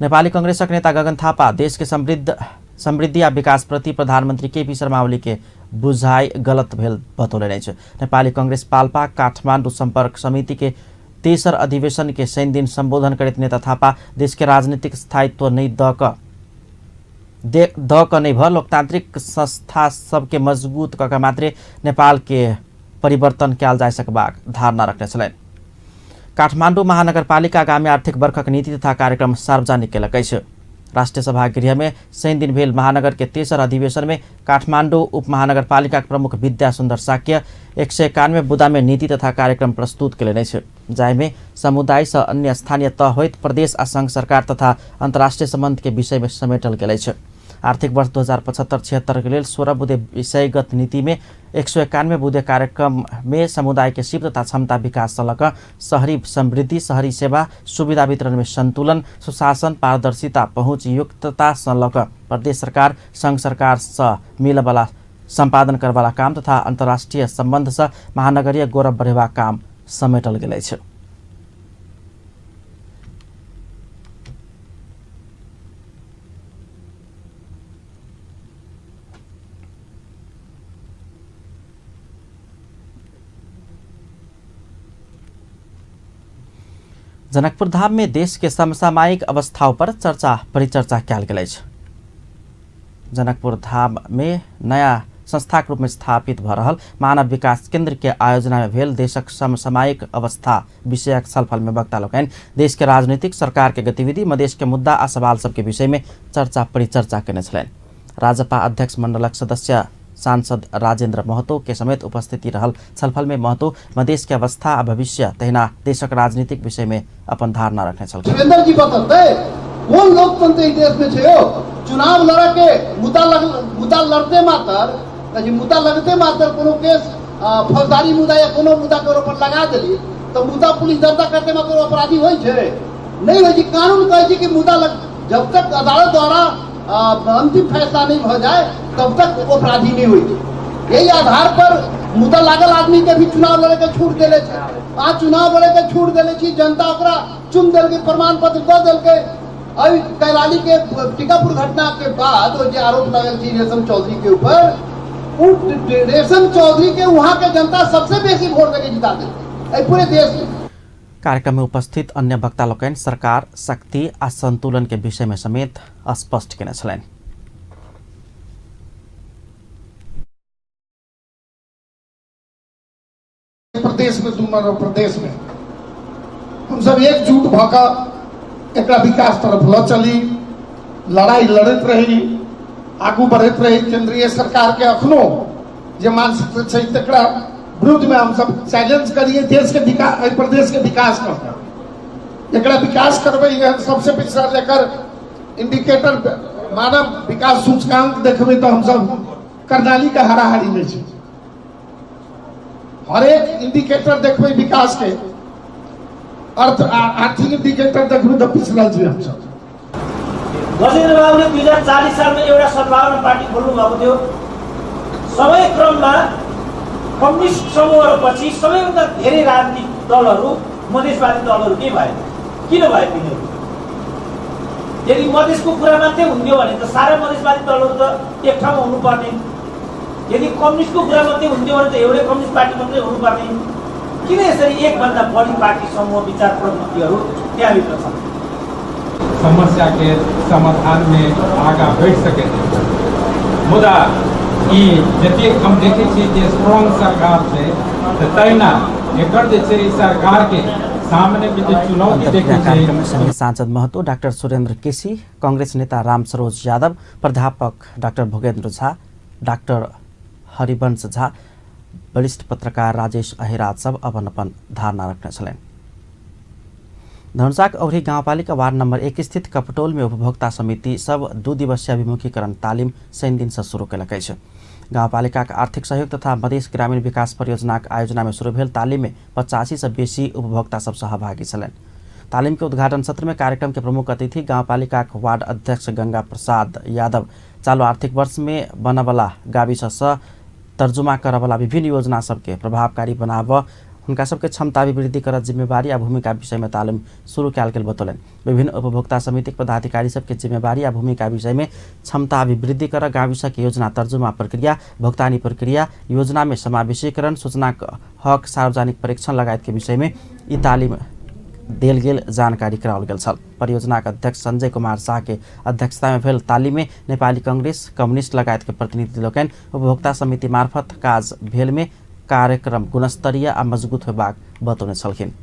नेपाली कांग्रेसक नेता गगन थापा देश के समृद्धि आ विकास प्रति प्रधानमंत्री केपी शर्मा ओली के बुझाइ गलत भेल बतौलनि अछि। नेपाली कांग्रेस पाल्पा काठमाडौँ सम्पर्क समिति के तेसर अधिवेशन के शनि दिन संबोधन करैत नेता थापा देश के राजनीतिक स्थायित्व नहीं the क नहीं भ लोकतांत्रिक संस्था सबके मजबूत क मात्रे नेपाल के परिवर्तन कयल जा सकबाक धारणा रखने छलनि। काठमाडौँ महानगरपालिका आगामी आर्थिक वर्षक नीति तथा कार्यक्रम सार्वजनिक केलक अछि। राष्ट्रिय सभा गृह में शनि दिन भेल महानगर के तेसर अधिवेशन में काठमाडौँ उपमहानगरपालिका प्रमुख विद्या सुन्दर साक्य 191 बुदा में नीति तथा कार्यक्रम प्रस्तुत केलनि अछि, जाहिमे समुदाय सँ अन्य स्थानीय तह होइत प्रदेश आ संघ सरकार तथा अंतर्राष्ट्रीय संबंध के विषय में समेटल गेल अछि। आर्थिक वर्ष 2075-76 के लेल 16 बुधे विषयगत नीति में 191 बुधे कार्यक्रम में समुदाय के सिप तथा क्षमता विकास सँ लऽ शहरी समृद्धि, शहरी सेवा सुविधा वितरण में संतुलन, सुशासन, पारदर्शिता, पहुँच युक्तता सँ लऽ प्रदेश सरकार संघ सरकार सँ मिलवाला सम्पादन करवाला काम तथा अंतर्राष्ट्रीय संबंध सँ महानगरीय गौरव बढ़ेबाक काम समेटल गेल अछि। जनकपुर धाम में देश के समसामयिक अवस्थाओं पर चर्चा परिचर्चा कयल गेल अछि। जनकपुर धाम में नया संस्थाक रूप में स्थापित भऽ रहल मानव विकास केंद्र के आयोजना में भेल देशक समसामयिक अवस्था विषयक छलफल में वक्ता लोकनि देश के राजनीतिक सरकार के गतिविधि, मधेश के मुद्दा आ सवाल सबके विषय में चर्चा परिचर्चा केने छलनि। राजपा अध्यक्ष मंडलक सदस्य सांसद राजेंद्र महतो के समेत उपस्थिति रहल छलफल में महतो मधेश के अवस्था आ भविष्य तहिना देशक राजनीतिक विषय में अपन धारणा रखने छलखिन। सुरेंद्र जी बतौते कोन लोकतंत्र ई देश में छै यौ? चुनाव लड़े के मुद्दा लड़ते मात्र मुद्दा लगते मात्र कोनो केस फौजदारी मुद्दा या कोनो मुद्दा के ऊपर लगा देली तो मुद्दा पुलिस दर्जा करते मात्र अपराधी होइ छै? नहीं होइ छै। कानून कहै छै कि मुद्दा जब तक अदालत द्वारा अंतिम फैसला नहीं हो जाए तब तक वो अपराधी नहीं हुई। यही आधार पर मुद्दा लागल आदमी के भी चुनाव लड़े के छूट दिले छै। आ चुनाव लड़े के छूट दिले छी, जनता ओकरा चुन देलकै, प्रमाण पत्र दऽ देलकै। अभी कैलाली के टीकापुर घटना के बाद वो जो आरोप लगल थी रेशम चौधरी के ऊपर, रेशम चौधरी के वहां के जनता सबसे बेसी वोट देके जिता देलकै पूरे देश में। कार्यक्रम में उपस्थित अन्य वक्ता लोकनि सरकार, शक्ति आ संतुलन के विषय में समेत स्पष्ट केने छलनि। प्रदेश में दू प्रदेश में हम सब एकजुट भऽ कऽ एकरा विकास तरफ लऽ चली, लड़ाई लड़ैत रही, आगू बढ़ैत रही। केंद्रीय सरकार के अखनो जे मानसिकता छै तकरा विरुद्ध में हम सब चैलेंज करिए, देश के विकास, प्रदेश के विकास करबै, एकरा विकास करबै। सबसे पिछड़ा लेकर इंडिकेटर मानव विकास सूचकांक देखबै तो हम सब करनाली के हाराहारी में छी। हर एक इंडिकेटर देखबै विकास के, अर्थ आर्थिक इंडिकेटर देखबै तो पिछड़ल छी हम सब। गजेन्द्र बाबुले 2040 सालमा एउटा सद्भावना पार्टी खोल्नु भएको थियो। समय क्रममा कम्युनिस्ट समूहहरूपछि सबैभन्दा धेरै राजनीतिक दलहरू मधेसवादी दलहरू के भए? किन भए तिनीहरू? यदि मधेसको कुरा मात्रै हुन्थ्यो भने त सारा मधेसवादी दलहरू त एक ठाउँमा हुनुपर्ने, यदि कम्युनिस्टको कुरा मात्रै हुन्थ्यो भने त एउटै कम्युनिस्ट पार्टी मात्रै हुनुपर्ने। किन यसरी एकभन्दा बढी पार्टी समूह विचार प्रवृत्तिहरू त्यहाँभित्र छन्? समस्या के समाधान में आगा बढ़ि सकै छै। मुदा ई जतेक हम देखै छियै जे स्ट्रॉन्ग सरकार छै, तऽ तहिना एकर जे छै सरकार के सामने में जे चुनौती देखै छै। कार्यक्रम में संघीय सांसद महतो, डाक्टर सुरेंद्र केसी, कांग्रेस नेता राम सरोज यादव, प्राध्यापक डाक्टर भोगेन्द्र झा, डाक्टर हरिवंश झा, वरिष्ठ पत्रकार राजेश अहिराज सब अपन अपन धारणा रखने छलनि। धनुषाक औरी गाउँपालिका वार्ड नम्बर 1 स्थित कपटोल में उपभोक्ता समिति सब 2 दिवसीय अभिमुखीकरण तालिम शनि दिन से शुरू केलक अछि। गाउँपालिकाक आर्थिक सहयोग तथा मधेश ग्रामीण विकास परियोजनाक आयोजना में शुरू भेल तालिम में 85 से बेसी उपभोक्ता सब सहभागी छलनि। तालिम के उद्घाटन सत्र में कार्यक्रम के प्रमुख अतिथि गाउँपालिकाक वार्ड अध्यक्ष गंगा प्रसाद यादव चालू आर्थिक वर्ष में बनवला गाविस सँ तर्जुमा करवला विभिन्न योजना सबके प्रभावकारी बनाब हुनका सबके क्षमता अभिवृद्धि कर जिम्मेवारी आ भूमिका विषय में तालिम शुरू कयल गेल बतौलनि। विभिन्न उपभोक्ता समितिक पदाधिकारी सबके जिम्मेवारी आ भूमिका विषय में क्षमता अभिवृद्धि कर गाविसक योजना तर्जुमा प्रक्रिया, भुक्तानी प्रक्रिया, योजना में समावेशीकरण, सूचना हक, सार्वजनिक परीक्षण लगायत के विषय में ई तालिम देल गेल जानकारी कराओल गेल छल। परियोजनाक अध्यक्ष संजय कुमार शाह के अध्यक्षता में भेल तालिम में नेपाली कांग्रेस, कम्युनिस्ट लगायत के प्रतिनिधि लोकनि उपभोक्ता समिति मार्फत काज भेल में कार्यक्रम गुणस्तरीय आ मजबूत होबाक बतौने छलखिन।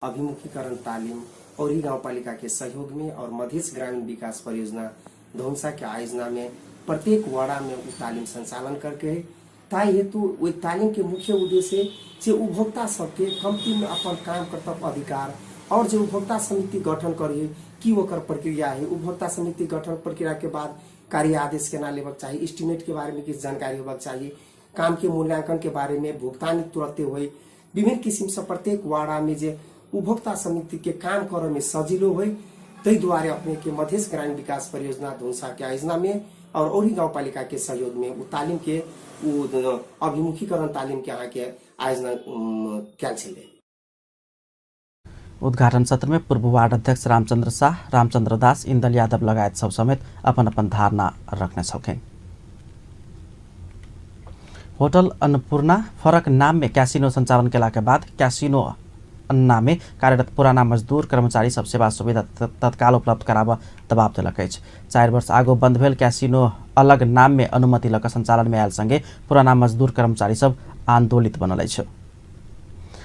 अभिमुखीकरण तालिम औरी गाउँपालिका के सहयोग में और मधेश ग्रामीण विकास परियोजना धनुषा के आयोजना में प्रत्येक वड़ा में उ तालिम संचालन करके ताहि हेतु ओहि तालिम के मुख्य उद्देश्य जे उपभोक्ता सबके कम्ती में अपन काम कर्तव्य अधिकार और जे उपभोक्ता समिति गठन करिए की ओकर प्रक्रिया है, उपभोक्ता समिति गठन प्रक्रिया के बाद कार्य आदेश केना लेबाक चाही, एस्टिमेट के बारे में किछु जानकारी होबाक चाही, काम के मूल्यांकन के बारे में, भुगतानी तुरंते होई, विभिन्न किसिम से प्रत्येक वाड़ा में जे उपभोक्ता समिति के काम करे में सजिलो होई, ताहि दुआरे अपने के मधेश ग्रामीण विकास परियोजना धनुषा के आयोजना में और औरी गाउँपालिका के सहयोग में उ तालिम के उ अभिमुखीकरण तालिम के अहाँ के आयोजना कयल छलै। उद्घाटन सत्र में पूर्व वार्ड अध्यक्ष रामचंद्र शाह, रामचंद्र दास, इंदल यादव लगायत सब समेत अपन अपन धारणा रखने छलखिन। होटल अन्नपूर्णा फरक नाम में कैसीनो संचालन केला के बाद कैसीनो अन्ना में कार्यरत पुराना मजदूर कर्मचारी सब सेवा सुविधा तत्काल उपलब्ध कराब दबाव देलक अछि। 4 वर्ष आगू बंद भेल कैसीनो अलग नाम में अनुमति लऽ कऽ संचालन में आयल संगे पुराना मजदूर कर्मचारी सब आंदोलित बनल अछि।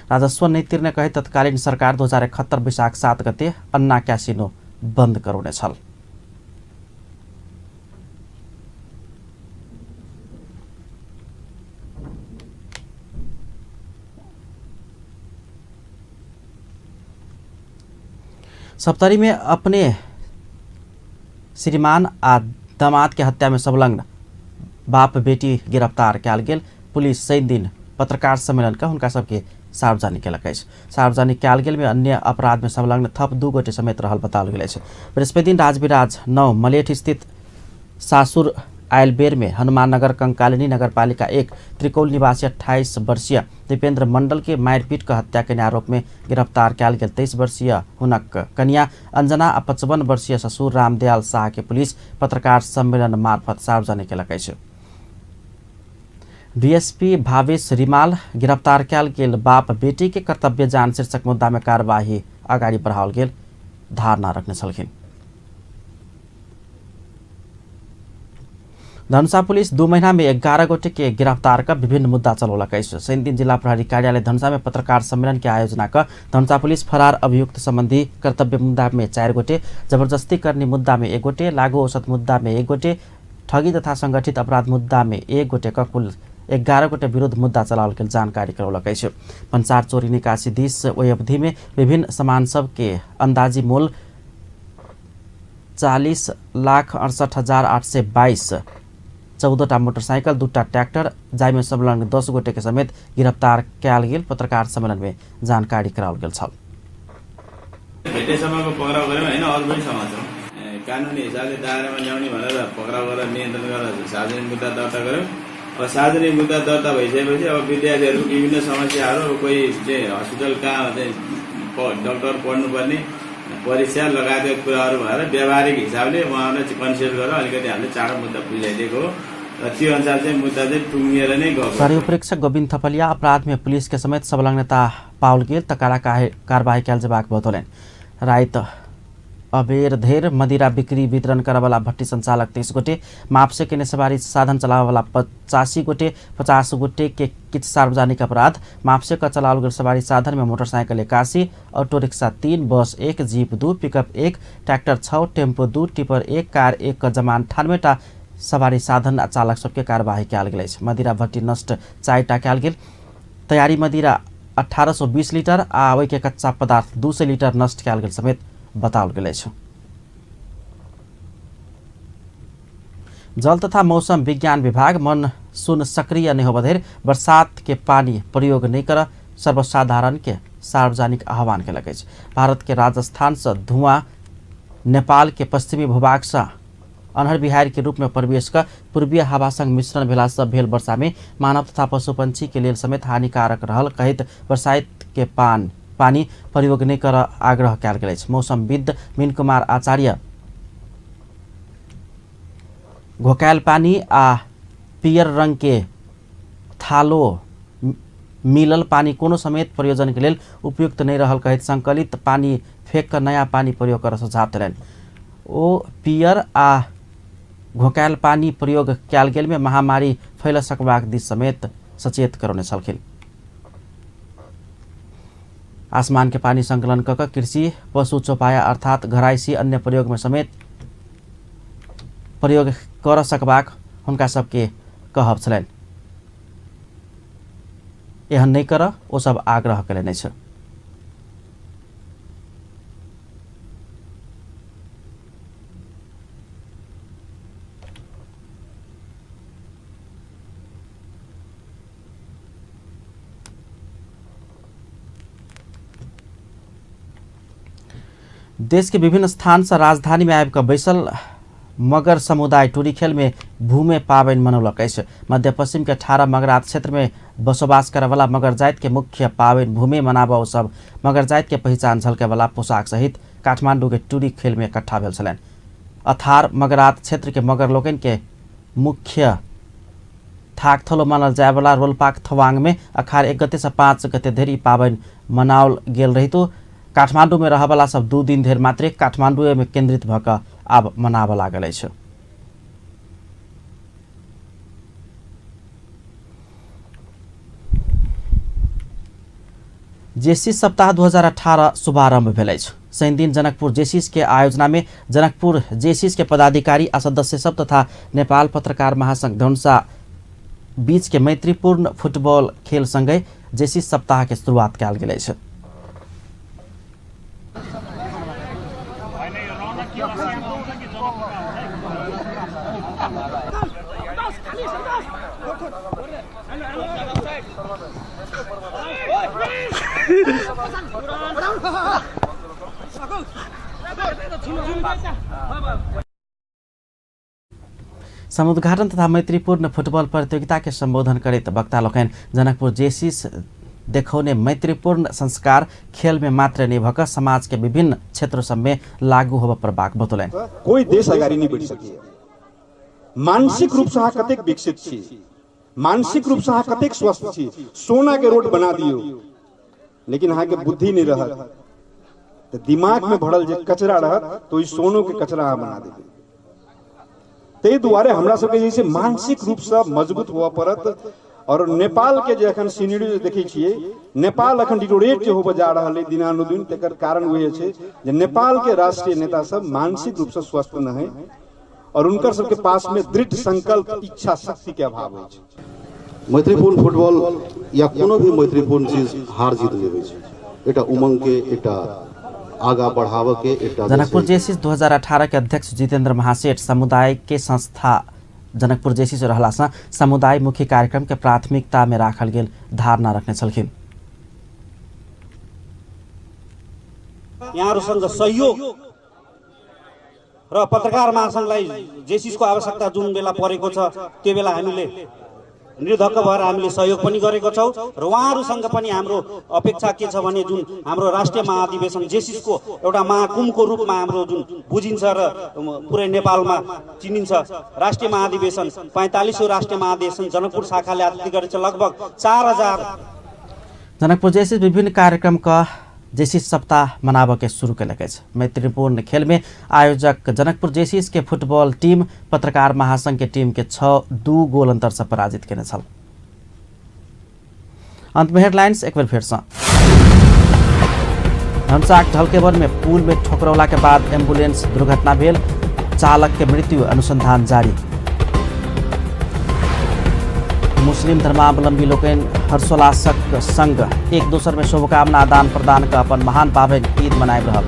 राजस्व नहि तिर्ने कहि तत्कालीन सरकार 2071 वैशाख 7 गते अन्ना कैसीनो बंद करौने छल। सप्तरी में अपने श्रीमान आ दामाद के हत्या में संलग्न बाप बेटी गिरफ्तार कयल गेल। पुलिस शनि दिन पत्रकार सम्मेलन का हुनका सबके सार्वजनिक केलक अछि। सार्वजनिक कयल गेल में अन्य अपराध में संलग्न थप 2 गोटे समेत रहल बताओल गेल अछि। बृहस्पति दिन राजविराज 9 मलेठ स्थित सासुर आयल बेर में हनुमाननगर कंकालिनी नगरपालिका 1 त्रिकोल निवासी 28 वर्षीय दीपेंद्र मंडल के मारिपीट के हत्या के आरोप में गिरफ्तार कयल गेल 23 वर्षीय हुनक कन्या अंजना आ 55 वर्षीय ससुर रामदयाल शाह के पुलिस पत्रकार सम्मेलन मार्फत सार्वजनिक केलक अछि। डीएसपी भावेश रिमाल गिरफ्तार कयल गेल बाप बेटी के कर्तव्य जान शीर्षक मुद्दा में कार्यवाही अगाडि बढ़ाओल गेल धारणा रखने छलखिन। धनुषा पुलिस 2 महीना में 11 गोटे के गिरफ्तार कर विभिन्न मुद्दा चलौलक अछि। शनि दिन जिला प्रहरी कार्यालय धनुषा में पत्रकार सम्मेलन के आयोजना कर धनुषा पुलिस फरार अभियुक्त संबंधी कर्तव्य मुद्दा में 4 गोटे, जबरदस्ती करने मुद्दा में 1 गोटे, लागू औसत मुद्दा में 1 गोटे, ठगी तथा संगठित अपराध मुद्दा में 1 गोटे का कुल 11 गोटे विरुद्ध मुद्दा चलाओल गेल जानकारी करौलक अछि। भन्सार चोरी निकासी this ओहि अवधि में विभिन्न सामान सब के अंदाजी मोल 40,68,822, 14टा मोटरसाइकिल, 2टा ट्रैक्टर जाहिमे संलग्न 10 गोटे के समेत गिरफ्तार कयल गेल पत्रकार सम्मेलन में जानकारी कराओल गेल छल। भेटेसम्मको पक्राउ गऱ्यौँ हैन, अरू पनि समात्छौँ। कानुनी हिसाबले दायरामा ल्याउने भनेर पक्राउ गरेर नियन्त्रण गरेर सार्वजनिक मुद्दा दर्ता गऱ्यौँ। अब सार्वजनिक मुद्दा दर्ता भइसकेपछि अब विद्यार्थीहरूको विभिन्न समस्याहरू, अब कोही चाहिँ हस्पिटल कहाँ चाहिँ डक्टर पढ्नुपर्ने, परीक्षा लगायतका कुराहरू भएर व्यावहारिक हिसाबले उहाँहरूलाई चाहिँ कन्सिडर गरेर अलिकति हामीले चाँडो मुद्दा पुर्याइदिएको हो र त्यो अनुसार चाहिँ मुद्दा चाहिँ टुङ्गिएर नै गएको। प्रहरी उपरीक्षक गोविन्द थपलिया अपराध में पुलिस के समेत संलग्नता पाओल गेल त कड़ा कारवाही कयल जेबाक बतौलनि। राति अबेर धेर मदिरा बिक्री वितरण करवाला भट्टी संचालक 23 गोटे, मापसे केने सवारी साधन चलाववाला 85 गोटे, 50 गोटे के किछु सार्वजनिक अपराध, मापसे क चलाओल गेल सवारी साधन में motorcycle 81, auto rickshaw 3, bus 1, jeep 2, pickup 1, tractor 6, tempo 2, tipper 1, car 1 क जमा 98 टा सवारी साधन आ चालक सबके कार्यवाही कयल गेल अछि। मदिरा भट्टी नष्ट 4 टा कयल गेल। तैयारी मदिरा 1820 लीटर आ ओहिके कच्चा पदार्थ 200 लीटर नष्ट कयल गेल समेत बताओल गेल अछि। जल तथा मौसम विज्ञान विभाग मनसून सक्रिय नहि होबय धरि बरसात के पानी प्रयोग नहि कर सर्वसाधारण के सार्वजनिक आह्वान केलक अछि। भारत के राजस्थान से धुआं नेपाल के पश्चिमी भूभाग से अन्हर बिहार के रूप में प्रवेश कर पूर्वीय हवा संग मिश्रण भेला से भेल वर्षा में मानव तथा पशु पंछी के लेल समेत हानिकारक रहल कहैत बरसात के पानी प्रयोग नहि कर आग्रह कयल गेल अछि। मौसमविद मीन कुमार आचार्य घोकायल पानी आ पियर रंग के थालो मिलल पानी कोनो समेत प्रयोजन के लेल उपयुक्त नहि रहल कहैत संकलित पानी फेंक कर नया पानी प्रयोग कर सुझाव देलनि। ओ पियर आ घोकायल पानी प्रयोग कयल गेल में महामारी फैल सकबाक दिस समेत सचेत करौने छलखिन। आसमान के पानी संकलन क कृषि, पशु चौपाया अर्थात घरायसी अन्य प्रयोग में समेत प्रयोग कर सकबाक हुनका सबके कहब छलनि। एहन नहि कर ओ सब आग्रह कयलनि अछि। देश के विभिन्न स्थान से राजधानी में आबि कऽ बैसल मगर समुदाय टुरीखेल में भूमे पाबनि मनौलक अछि। मध्य पश्चिम के 18 मगरात क्षेत्र में बसोबास करैवाला मगर जाति के मुख्य पाबनि भूमे मनाबऽ ओ सब मगर जाति के पहिचान झलकैवाला पोशाक सहित काठमांडू के टुरीखेल में इकट्ठा भेल छलनि। अथार मगरात क्षेत्र के मगर लोकनि के मुख्य थाक थलो मानल जायवाला रोलपाक थवांग में अखार 1 गते से 5 गते धरि पाबनि मनाओल गेल रहितो काठमांडू में रहवाला सब 2 दिन धरि मात्रे काठमांडू में केंद्रित भऽ कऽ आब मनाबऽ लागल अछि। जेसिस सप्ताह 2018 शुभारंभ भेल अछि। शनिदिन जनकपुर जेसिस के आयोजना में जनकपुर जेसिस के पदाधिकारी आ सदस्य सब तथा नेपाल पत्रकार महासंघ धनुषा बीच के मैत्रीपूर्ण फुटबॉल खेल संगै जेसिस सप्ताह के शुरुआत कयल गेल अछि। समुद्घाटन तथा मैत्रीपूर्ण फुटबॉल प्रतियोगिता के संबोधन करैत वक्ता लोकनि जनकपुर जेसिस देखौने मैत्रीपूर्ण संस्कार खेल में मात्र नहि भऽ कऽ समाज के विभिन्न क्षेत्र सब में लागू होबऽ पड़बाक बतौलनि। कोई देश अगाडि नहि बढ़ि सकैए। मानसिक रूप से अहाँ कतेक विकसित छी, मानसिक रूप से अहाँ कतेक स्वस्थ छी, सोना के रोड बना दियौ लेकिन अहाँ के बुद्धि नहीं रहत तो दिमाग में भरल जे कचरा रहत तो सोनो के कचरा अहाँ बना देबै। ताहि दुआरे हमरा सबके जे छै मानसिक रूप से मजबूत हुअ पड़त। और नेपाल के जे अखन सीनरी देखै छियै, नेपाल अखन डिटोरेट जे होबऽ जा रहल है दिनानुदिन, तकर कारण वएह छै जे नेपाल के राष्ट्रीय नेता सब मानसिक रूप से स्वस्थ नहीं और उनकर सबके पास में दृढ़ संकल्प इच्छा शक्ति के अभाव अछि। मैत्रीपूर्ण फुटबॉल या कोनो भी मैत्रीपूर्ण चीज हार जीत नहीं होइ छै, एकटा उमंग के एकटा आगा बढ़ावे के एकटा। जनकपुर जेसिस 2018 के अध्यक्ष जितेंद्र महासेठ समुदाय के संस्था जनकपुर जेसिस रहला से समुदाय मुखी कार्यक्रम के प्राथमिकता में राखल गेल धारणा रखने छलखिन। यहाँहरूसँग सहयोग र पत्रकार महासंघलाई जेसिसको आवश्यकता जुन बेला परेको छ त्यो बेला हामीले निर्धक्क भएर हामीले सहयोग पनि गरेको छौँ र उहाँहरूसँग पनि हाम्रो अपेक्षा के छ भने जुन हाम्रो राष्ट्रिय महाधिवेशन जेसिसको एउटा महाकुम्भको रूपमा हाम्रो जुन बुझिन्छ र पुरै नेपालमा चिनिन्छ राष्ट्रिय महाधिवेशन 45औं राष्ट्रिय महाधिवेशन जनकपुर शाखाले आयोजित गरेको छ। लगभग 4000 जनकपुर जेसिस विभिन्न कार्यक्रम का जेसीस सप्ताह मनाबऽ के शुरू केलक अछि। मैत्रीपूर्ण खेल में आयोजक जनकपुर जेसीस के फुटबॉल टीम पत्रकार महासंघ के टीम के 6-2 गोल अंतर से पराजित केने छल। अंत में हेडलाइंस एक बेर फेर से। धनसाक ढलकेबर में पुल में ठोकरौला के बाद एम्बुलेंस दुर्घटना भेल, चालक के मृत्यु, अनुसंधान जारी। मुस्लिम धर्मावलंबी लोकनि हर्षोल्लासक संग एक दोसर में शुभकामना आदान प्रदान क अपन महान पाबनि ईद मनाबि रहल।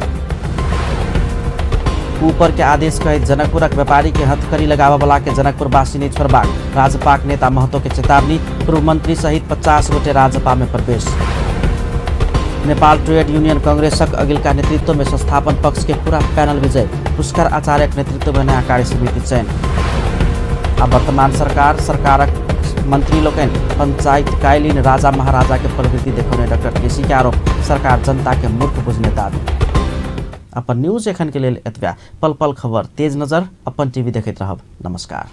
ऊपर के आदेश कहैत जनकपुरक व्यापारी के हथकड़ी लगाबऽ वाला के जनकपुरवासी नहि छोड़बाक, राजपाक नेता महतो के चेतावनी, पूर्व मंत्री सहित 50 गोटे राजपा में प्रवेश। नेपाल ट्रेड यूनियन कांग्रेसक अगिलका नेतृत्व में संस्थापन पक्ष के पूरा पैनल विजय, पुष्कर आचार्यक नेतृत्व में नया कार्य समिति चयन। आ वर्तमान सरकारक मंत्री लोकनि पंचायत कालीन राजा महाराजा के प्रवृत्ति देखौने डॉक्टर केसी के आरोप, सरकार जनता के मूर्ख बुझने दावी। अपन न्यूज एखन के लेल एतबे। पल पल खबर तेज नजर अपन टीवी देखैत रहब। नमस्कार।